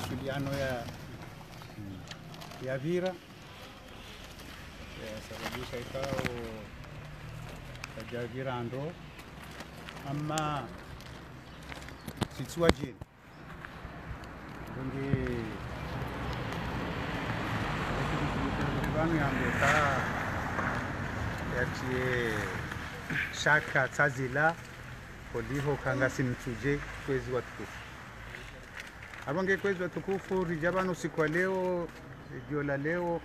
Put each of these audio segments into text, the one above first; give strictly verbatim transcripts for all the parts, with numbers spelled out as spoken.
Kiliano ya, ya vira. Ya sababisha ikao ya vira ndo. Ama sitsi wa jeni. Bunge, pvanu ya mbota ya tie shaka tsazila. Holiho kanga si mtsudje, kwezi watukufu. Abonge kwezi watukufu, ridja pvanu siku wa leo, edjo la leo,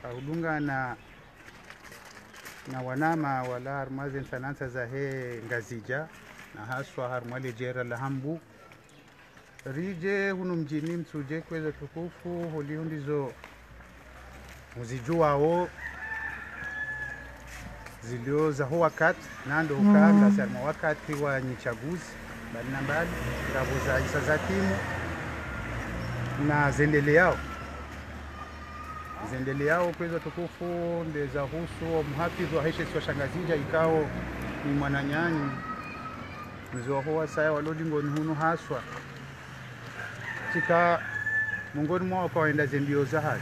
ahudungana na wanama wala harumwa ze ntsanantsa zahe Ngazidja, na haswa harumwa le djera la Hambu. Ridje hunu mdjini mtsudje kwezi watukufu, holiho ndizo muzidjuwao zilio zaho wakati, na ndo hukanga si harumwa wakati wa nyitsaguzi, mbali na mbali, ngapvo za isa za timu, na zendeleao. Zendeleao kwezi watukufu, nde za husu, omuhafidhu wahe she isiwa sha Ngazidja ikao ni mwananyanyu, mze waho wasaya walo dingoni hunu haswa. Tsika mongoni mwa waka wenda ze mbio zahahe.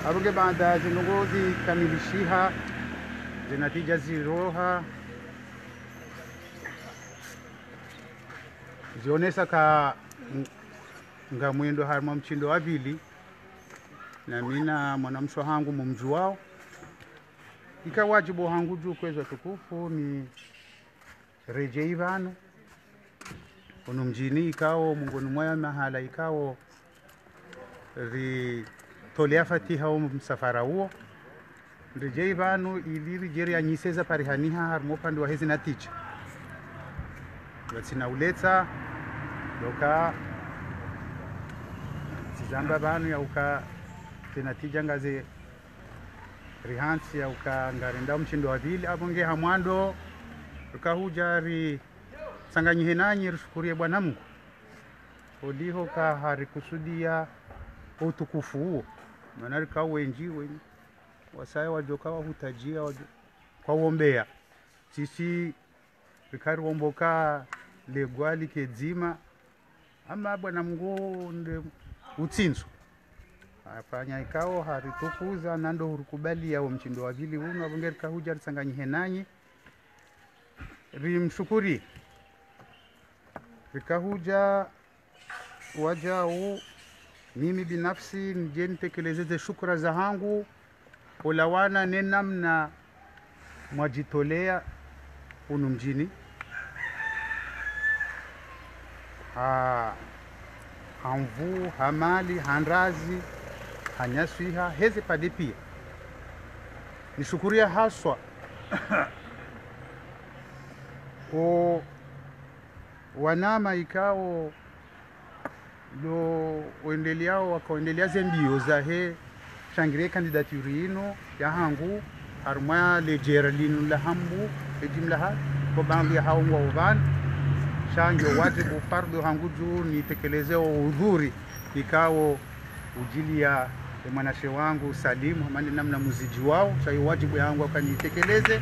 Abonge baanda ze ndrongoo zikamilishiha, ze natija ziroha, zionesa ka ng-, ngamwendo harumwa mtsindo wa pvili, na mi na mwanamshe wahangu mumdjuwao. Ika wadjibu wahangu dju kwezi watukufu ni redjeyi pvanu hunu mdjini ikao mongoni mwa ya mahala ikao ritolea fatiha wo msafara uwo. Redjeyi pvanu ili ridje rianyise za parihaniha harumwa upande wahe ze natija. Watsina uletsa, ndo uka tsizamba pvanu ya uka ze natija ngaze rihantsi ya uka ngarenda mtsindo wa pvili, abonge ha mwando, rika hudja ritsanganyihe nanyi, rishukuriye Bwana Mungu. Holiho ka harikusudia utukufu uwo. Mana rika wendji, wendji. Wasaya wadjo ka wahutadjia, wadjo ka wombeya. Sisi rika riwomba ka legwa like dzima. Ama Bwana Mungu nde utsindzo. Hafanya ikao haritukuza na ndo hurikubalia wo mtsindo wa pvili unu, abonge rika hudja ritsanganyihe nanyi. Rimshukuri. Rika hudja wadjau, mimi binafsi nidje nitekeleze ze shukura zahangu, ulawana ne namna mwadjitolea hunu mdjini. Ha, ha nvuu, ha mali, ha ndrazi, ha nyaswiha, heze pade pia. Nishukuriya haswa o wanama ikao ndo wendeleao, waka wendelea ze mbio zahe shangiriye candidature inu yahangu harumwa le djera linu la Hambu, le jimla ha, ko baadhwi yahao ngwao pvanu, sha ngiyo wadjibu fardhu hangu dju nitekeleze o udhuri ikao udjiliya e mwanamshe wangu Salimu, hama nde namna muzidjuwao, sha yo wadjibu yahangu uka nitekeleze,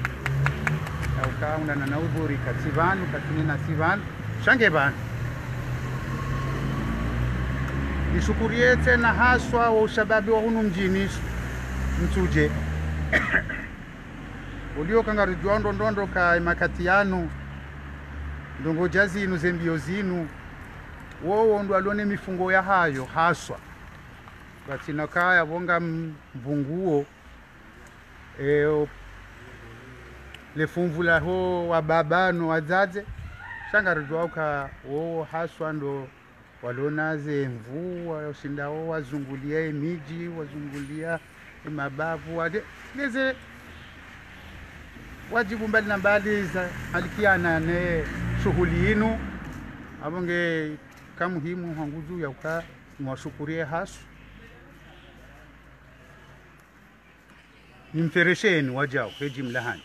na uka undana na udhuri katsi pvanu, katsi nena si pvanu, sha nge pvanu. Nishukuriye tsena haswa wo ushababi wa hunu mdjini Mtsudje. Ulio ka ngaridjuwao ndo ndo ndo ka e makati yanu, ndrongoo dja zinu, ze mbio zinu, wowo ndo walo ne mifungo yahayo haswa. Watsina kaya pvonga m-, mvunguo, e, o, le funvu laho wababa no wadzadze, sha ngaridjuwao ka wowo haswa ndo walo na ze nvuu, washindao wazungulia e midji, wazungulia e mabavu, wade, ngeze wadjibu mbali na mbali za alikiana ne shuhuli inu, apvo nge ka muhimu hangu dju ya uka niwashukuriye haswa. Nimferesheni wadjau, he jimla hanyu.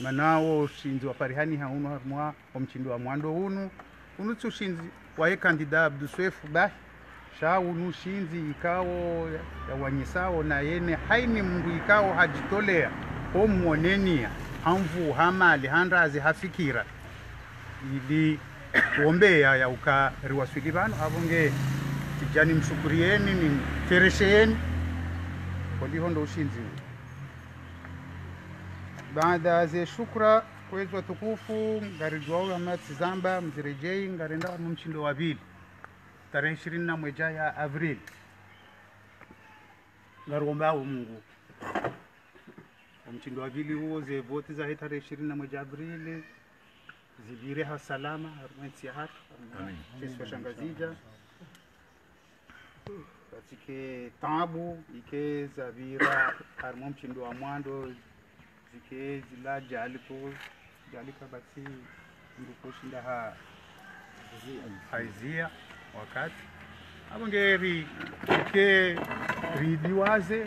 Mana wo ushindzi wa parihaniha unu harumwa o mtsindo wa mwando unu. Unu tsi ushindzi wahe candidat Abdou Soefo bahi. Sha unu ushindzi ikao ya, ya wanyisao na yene haina mndru ikao hadjitolea, ho mwonenia, ha nvuu, ha mali, ha ndrazi, ha fikira. Ili wombeya ya uka riwaswili pvanu, apvo nge tsidja nimshukurieni, nimteresheyeni, holiho ndo ushindzi wu. Baada ze shukura, kwezi watukufu, ngaridjuwao hama tsizamba, mziredjeyi, ngarenda harumwa mshindo wa pvili. Tarehi ishirini na mwedja ya avril. Ngaromba o Mungu. Omshindo wa pvili uwo ze voti zahe tarehi ishirini na mwedja avril, zipvire ha salama, harumwa entsi yahatru, harumwa Amin. Ntsi ya Shangazidja. Pvatsike taabu, ike zapvira, harumwa mshindo wa mwando, zike zila djaliko, djalika basi mndru koshinda ha, ha iziya wakati. Apvo nge ri, ike ridiwaze,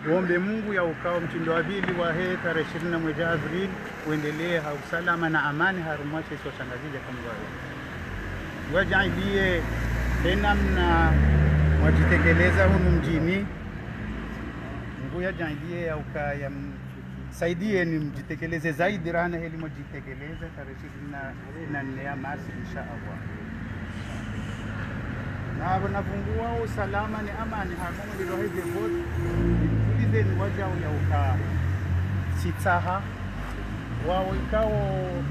riombe Mungu ya ukao mshindo wa pvili wahe tarehi ishirini na mwedja avril, wendelee ha usalama na amani harumwa she isiwa sha Ngazidja kamwe. Ngwadjaanliye, he namna mwadjitekeleza hunu mdjini, Mungu yadjaanliye ya ukaya m-, saidiyeni mdjitekeleze zaidi rahana heli mwadjitekeleza tarehi ishirini na nne ya Marsi, insha Allah. Na apvo navunguwa usalama ni amani harumwa mwendeleyo wahe ze voti, nitulizeni wadjau ya uka sitsaha, wao ikao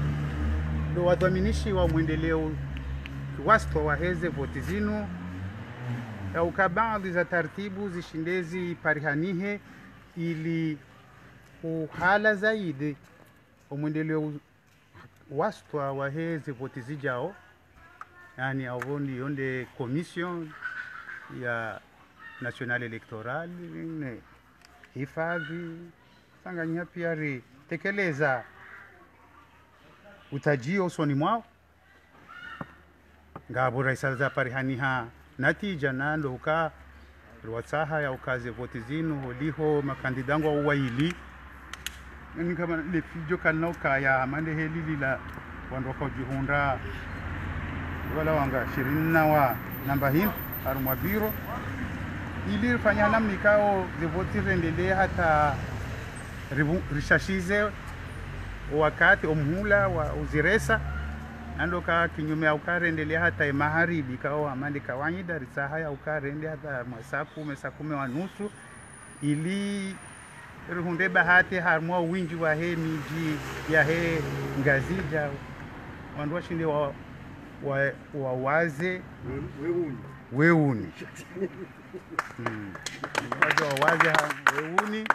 ndo wadhwaminishiwa mwendeleyo wastwa wahe ze voti zinu, ya uka baadhwi za taratibu zishinde ziparihanihe ili uhala zaidi omwendeleyo wastwa wahe ze voti zidjao, yaani apvo ndiyo nde commission ya Nationale Électorale, ne hifadhwi, tsanganya piya ritekeleza utadjiyo usoni mwao. Ngapvo raisa zaparihaniha natija na ndo uka riwatsaha ya uka ze voti zinu holiho makandida ngwao wayili. Nani kama le fidjo kana ukaya hama nde heli lila wandru wakaudjihundra wala wanga ishirini na wa namba hindru harumwa biro. Ili rifanye namna ikao ze voti zirendelee hata rivu-, rishashize o wakati, o muhula wa uziresa, na ndo ka kinyume ya uka rendelee hata e maharibi, ikao hama nde kawaida, ritsaha ya uka rende hata mwa saa kume, saa kume wa nusu, ili rihundre bahati harumwa windji wahe midji yahe Ngazidja, wandru washinde wa, wa, wawaze. We-, weuni. Weuni. Mm. Waje wawaze ha, weuni.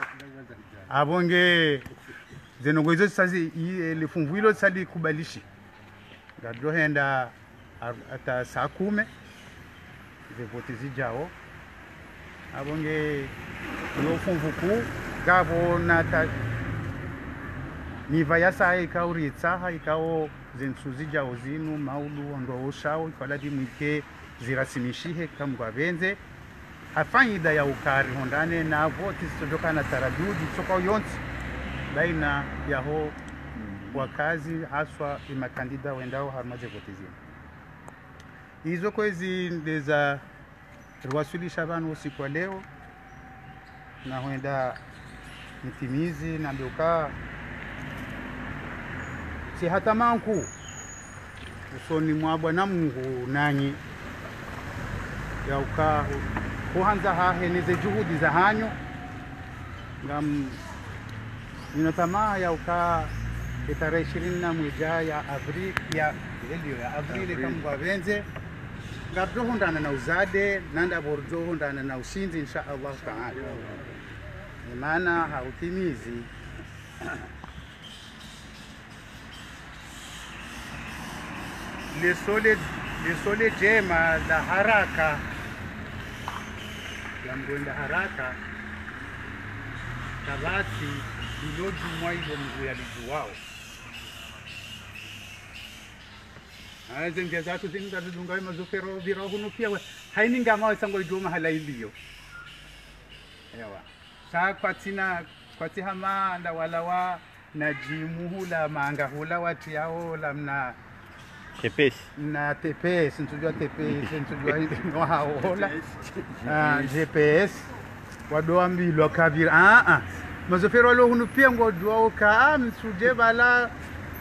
Apvo nge, ze ndrongoo izo zisa zi, i, e, le funvu ilo lisa likubalishi. Ngadjo henda ha, hata saa kume, ze voti zidjao. Apvo nge, yo funvu kuu, ngapvo na ta-, miva ya saya ikao ritsaha, ikao ze ntsu zidjao zinu, maulu, ondro oshao, ikao ladhimu ike zirasimishihe, kamwe ngwapvendze, ha faida ya uka rihundrane na voti zitsodjoka na taradudi, tsoka yontsi, baina yaho wakazi, haswa e makandida wendao harumwa ze voti zinu. Izo kwezi ndeza riwaswilisha pvanu usiku wa leo, na hwenda mtimizi, nambe uka tsi hata manku usoni mwa Bwana Mungu nanyi, ya uka kuhandza hahe neze juhudi zahanyu, ngam-, nina tamaa ya uka e tarehi ishirini na mwedja ya avril, ya, yeliyo ya avril, Avril. Kamwe ngwapvendze, ngapvo hundrana na uzade, na ndapvo ridjo hundrana na ushindzi, insha Allah Taala. Ni maana ha utimizi. Lesole, lesole djema la haraka. La mndru wenda haraka. Kapvatsi lilo djumwa ilo mndru yalidjuwao. Aze ndjia zatru zinu ngazidunga we mazofero pvira hunu piya we. Haini ngama we sango idjuwa mahala iliyo. Ewa. Sa kwatsina, kwatsi hama nda wala wa na djimu hula manga hula watriyao la mna T P S. Mna T P S, ntsudjuwa T P S, ntsudjuwa hindri no haola. Ah, G P S. Wado wambilwa kapvira. Ah, ah. Mazofero walo hunu piya ngwadjuwao ka, ah, msudje pvala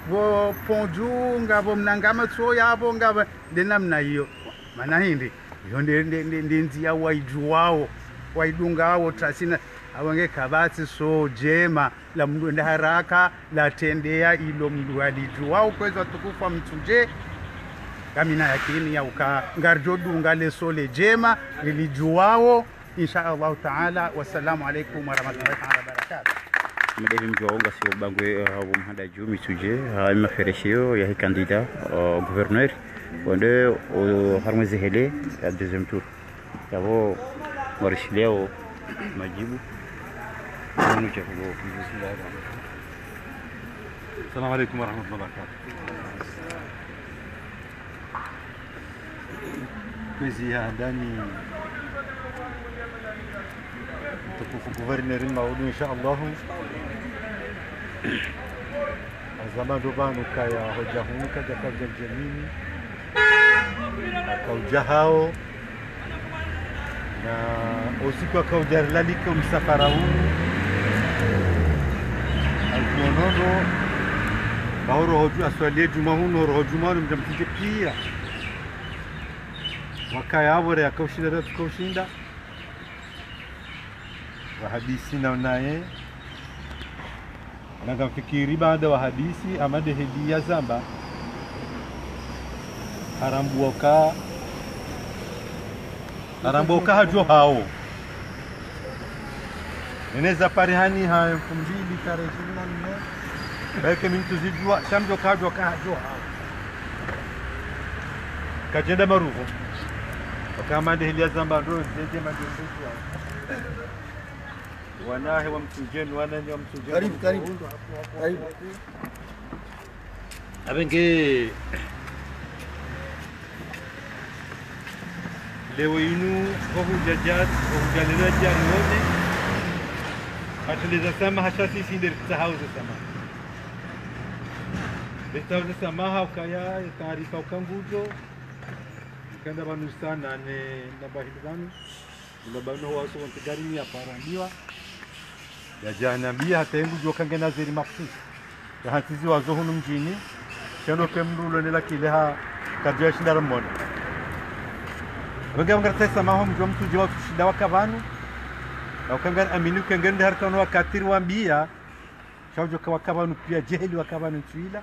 Pvo pondju ngapvo mnangama tso yapvo ngapvo nde namna iyo. Mana hindri, iyo nde, nde, nde, nde ndziya waidjuwao, waidungao trasina, apvo nge kapvatsi so djema, la mndru enda haraka, la trendeya ilo mndru alidjuwao, kwezi watukufu wa Mitsudje, ngamina yakini ya uka, ngaridjo dunga le so le djema, lilidjuwao, إن شاء الله تعالى. والسلام عليكم ورحمة الله تعالى وبركاته. Mdehwi mdjuwao ngasi wo bangwe, eh, wo mhanda dju Mitsudje, ha ima fereshiyo ya hi candidat, eh, gouverneur, wonde, o, harumwa ze hele ya deuxième tour. Yapvo, mwarishileo madjibu. Munu cha kubo. السلام عليكم ورحمة الله وبركاته. Kwezi ya handani mtukufu gouverneur Maudu, إن شاء الله. Azamba ndo pvanu kaya hudja hunu kadja kaudja djenini. Kaudja hao. Na usiku akaudja rilalika msafara hunu. Alikuonono. Bahoro hodju aswali ye djumwa hunu, horo hodju mwa hunu mdja Mitsudje piya. Wakaya apvo re yakaushinda, re yatsukaushinda. Wahadisi na unaye. Na ngamfikiri baanda wahadisi, Amade Hedi yazamba. Harambuwa uka, harambuwa uka hadjo hao. Nene za pare hani ha mfumbili tarehi ishirini na nne. Baike mi ntsuzidjuwa, sha mdjo kadjo ka hadjo hao. Kadjenda maruvo. Waka Amade Hedi yazamba ndo, zende mande ndjuwa. Wanahe wa Mitsudje, wananya wa Mitsudje. Karibu, karibu. Karibu. Apvenge leo inu, ohudja djari, ohudja lelo djari wote. Hatuleza samaha, sha sisi nde ritsahao ze samaha. Ritsahao ze samaha, ukaya, taarifa uka ngudjo. Ukanda pvanu sana, ne, na bahili pvanu. Ula pvanu waso wontsi gari ni ya parambiwa. Yadja hanambiya hata ye ngudjo ka ngena zeri makhsusi. Yahantsiziwa zo hunu mdjini. Sha ndo ke mndru ulo nela kile ha kadja shinda ramona. Wenge ngaritsaha samaha mdji wa Mitsudje watsushinda waka pvanu. Na uka ngari amini uka ngende haraka no wakati riwambiya. Sha udjo ka waka pvanu piya djeheli waka pvanu ntsu ila.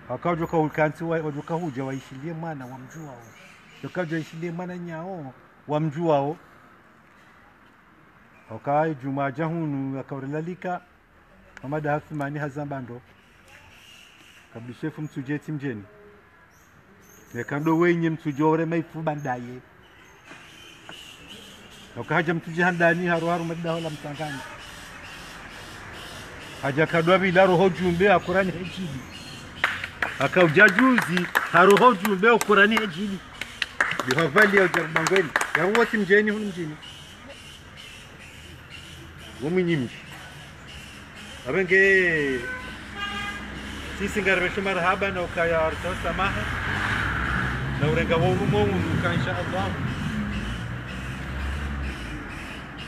Waka udjo ka ukantsi wa, udjo ka hudja waishiliye mwana wa mdji wao. Udjo ka udjo waishiliye mwananyao wa mdji wao. Waka djumwa dja hunu, yaka urilalika, Mamadu Hathumani hazamba ndo. Kabla shefu Mitsudje tsi mdjeni. Neka ndo wenye Mitsudje ore maifu bandaye. Waka hadja Mitsudje handani, haru haru madaho la Mtsangani. Hadja kadwa bila roho djumbe, hakurani hedjili. Haka udja djuzi, haroho djumbe, hakurani hedjili. Ndi havali ya udja rubangweni. Ya uwo tsi mdjeni hunu mdjini. Wo mwinyi mdji. Apvenge sisi ngaripvesho marahaba na ukaya aritsaha samaha. Na urenga wo urumo unu uka إن شاء الله.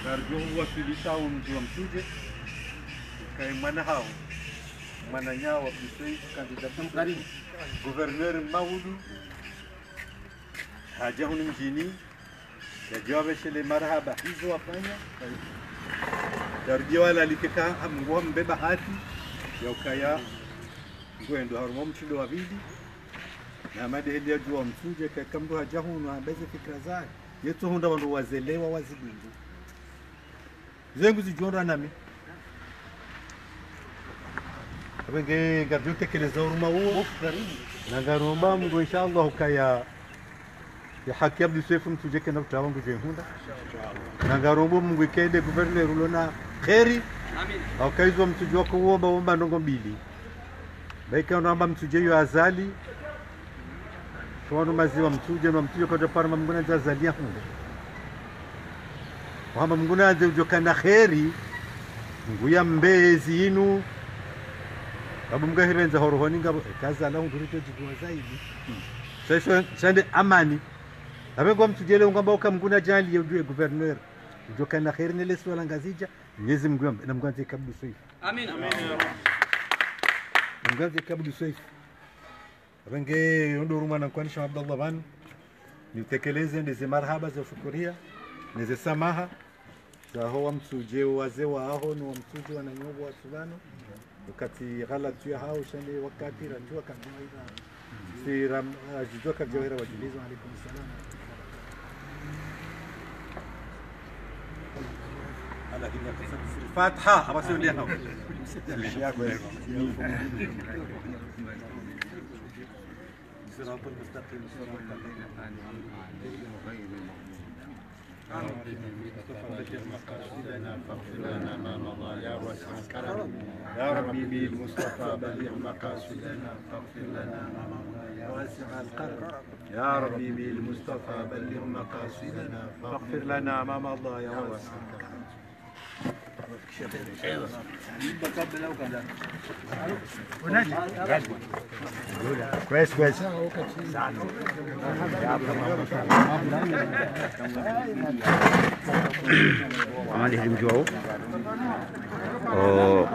Ngaridjo huwaswilisha wo mdji wa Mitsudje. Ukaye mwana hao. Mwananyao wa Mitsudje, candidat gouverneur Maudu. Hadja hunu mdjini. Yadje wapveshele marahaba hizo wafanya. Yarudie walalike ka ha Mungu hambe bahati ya ukaya ngwendo harumwa mtsindo wa pvili. Na Amade Hedi yadjuwa Mitsudje ka eka mndru hadja hunu hambe ze fikira zahe. Yetso hundra wandru wazelewa wazidungu. Ze nguzidjo ndra nami. Apvenge ngaridjo tekeleza uruma uwo. Na ngaromba Mungu إن شاء الله ukaya ye haki ya Abdu Sefu Mitsudje kena utawa ngudjo ihundra. Na ngaromba Mungu ike nde gouverneur ulo na kheri. Amina. Hauka izo Mitsudje wako uomba, uomba ndrongo mbili. Baika ndo hamba Mitsudje yo Azali. Sho wanu maziwa Mitsudje, no Mitsudje kwadja para hamba Mungu nandze Azali yahundre. Wahamba Mungu nandze udjo kana kheri. Mungu yambe ezi inu. Babu Mungu ahirendza horohoni ngapvo, eka Azali hundru ridjo djidjuwa zaidi. Sha isho, sha nde amani. Apvenge wa Mitsudje le ungamba uka Mungu nadjaanliye udjuwe gouverneur. Udjo kana kheri ne le siwa la Ngazidja. Mwenyezi Mungu yambe, na Mungu andze kabisa hivi. Amina. Amina. Mgazi Kabudi Swaifu. Apvenge ondoro mwana nkwanisha Abdallah pvanu. Niutekeleze ndeze marahaba za ushukuriya, neze samaha zaho wa Mitsudje, wazee waho, no wa Mitsudje, wananyaho wa Suvano. Wakati ghala tuya hao, shande wakati rajua kadjawaira. Si ram-, ah, jijua kadjawaira wajulizo, alaikum salam. Fatiha, abasi ndio hao. صراط المستقيم، صراط الذين أنعمت عليهم غير المغضوب عليهم ولا الضالين. فاغفر لنا ما مضى يا واسع الكرم. يا ربي بالمصطفى بلغ مقاصدنا، فاغفر لنا ما مضى يا واسع الكرم. يا ربي بالمصطفى بلغ مقاصدنا، فاغفر لنا ما مضى يا واسع الكرم. Kwezi, kwezi. Amani hili mdjuwao. Oh.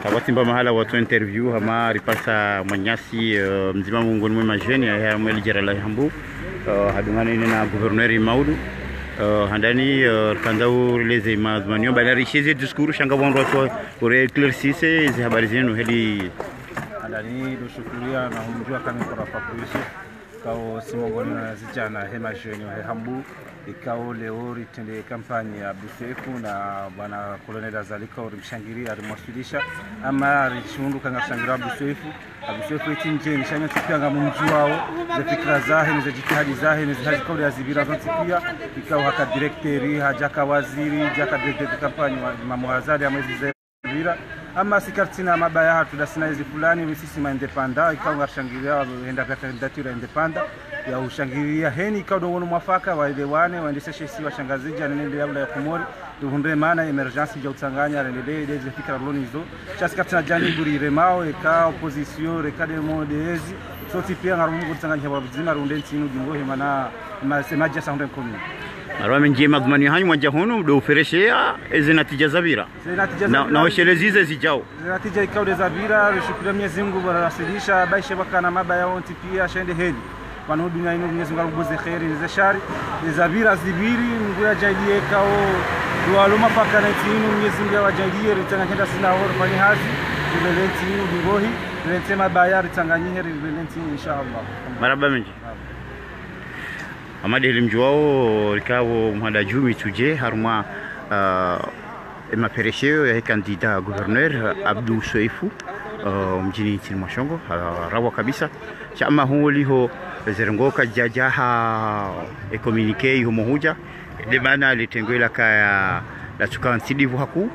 Kapvatsi mba mahala watso interview, hama ripasa mwananyasi, eh, mdzima mongoni mwe majeni, ya, ya mwe lijera la Hambu, eh, hadungana ine na gouverneur Maudu, eh, handani, eh, rikandza urileze madhumuni, bala risheze discours, sha ngapvo wandru watso ure éclaircisse, ezi habari zinu, heli. Handani, ndo shukuriya, na humdjuwa kani kora Fabrice. Ikao si mongoni mwa zijana he majeni he Hambu, ikao leo ritrende kampanyi ya Abdou Soefou na bwana Colonel Azali, ikao rimshangiriya, rimwaswilisha, ama rishundu kanga rishangiriya Abdou Soefou. Abdou Soefou yetsi mdjeni, sha nyontsi piya ngamumdjuwao, ze fikira zahe, ne ze jitihadi zahe, ne ze hazi ikao yazipvira zontsi piya, ikao haka directeur, hadja haka waziri, hadja haka directeur de campagne wa Imamu Azali, amwezi ze pvira. Ama si karitsina mabaya hatru, nda sina ezi fulani, mi sisi ma indépendant, ikao ngarishangiriya, hwenda piya candidature indépendant, ya ushangiriya heni, ikao ndo wono mwafaka, waelewane, waendeseshe isiwa sha Ngazidja, ne nde ya ula ya Komori, tuhundre mana émergence ya utsanganya, rendelee, ndeze fikira rilo nazo. Sha si karitsina janibu riremao, eka opposition, reka de modezi, sontsi piya ngarumngu ritsanganya wa budzima, runde ntsi inu dingohi, mana, ma, se madja sa hundre nkomi. Marahaba mendji, madhumuni hanyu mwadja hunu, ndo uferesheya, eze natija zapvira. Ze natija zapvira. Na, na weshelezi ze zijao. Ze natija ikao nde zapvira, rishukuriya Mwenyezi Mungu, bwana rasilisha, baishe bakana mabaya wontsi piya, sha nde heli. Pvanu dunia inu Mwenyezi Mungu arubuze kheri, ne ze shari. Ze zapvira zipviri, Mungu yajaliye ikao, ndo walo mafaka na ntsi inu, Mwenyezi Mungu yawajaliye, ritsanganye nda sina wao, rifanye hazi, rilele ntsi inu, dingohi, rilentse mabaya, ritsanganyihe, rilele ntsi inu, insha Allah. Marahaba mendji. Amade heli mdjuwao, rikao mwanda djumi tsudje, harumwa, ah, e maperesheyo yahe candidat gouverneur, Abdou Soefou, ah, mdjini ntsini mwa Shongo, ah, rawa kabisa. Sha ama huo liho, zirengo kadjadja ha, e communiqué iho mohudja, de mana le tengwe la kaya, la tsuka ntsidivu haku,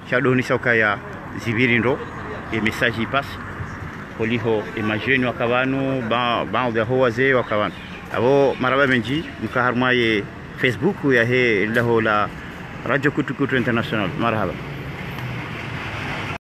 sha ndo nisa ukaya zipviri ndo, e message ipasi. Holiho e majeni waka pvanu, ba, baadhwi yaho wazee waka pvanu. Apvo marahaba mendji, mka harumwa ye Facebook yahe laho la Radio Kutukutu International. Marahaba.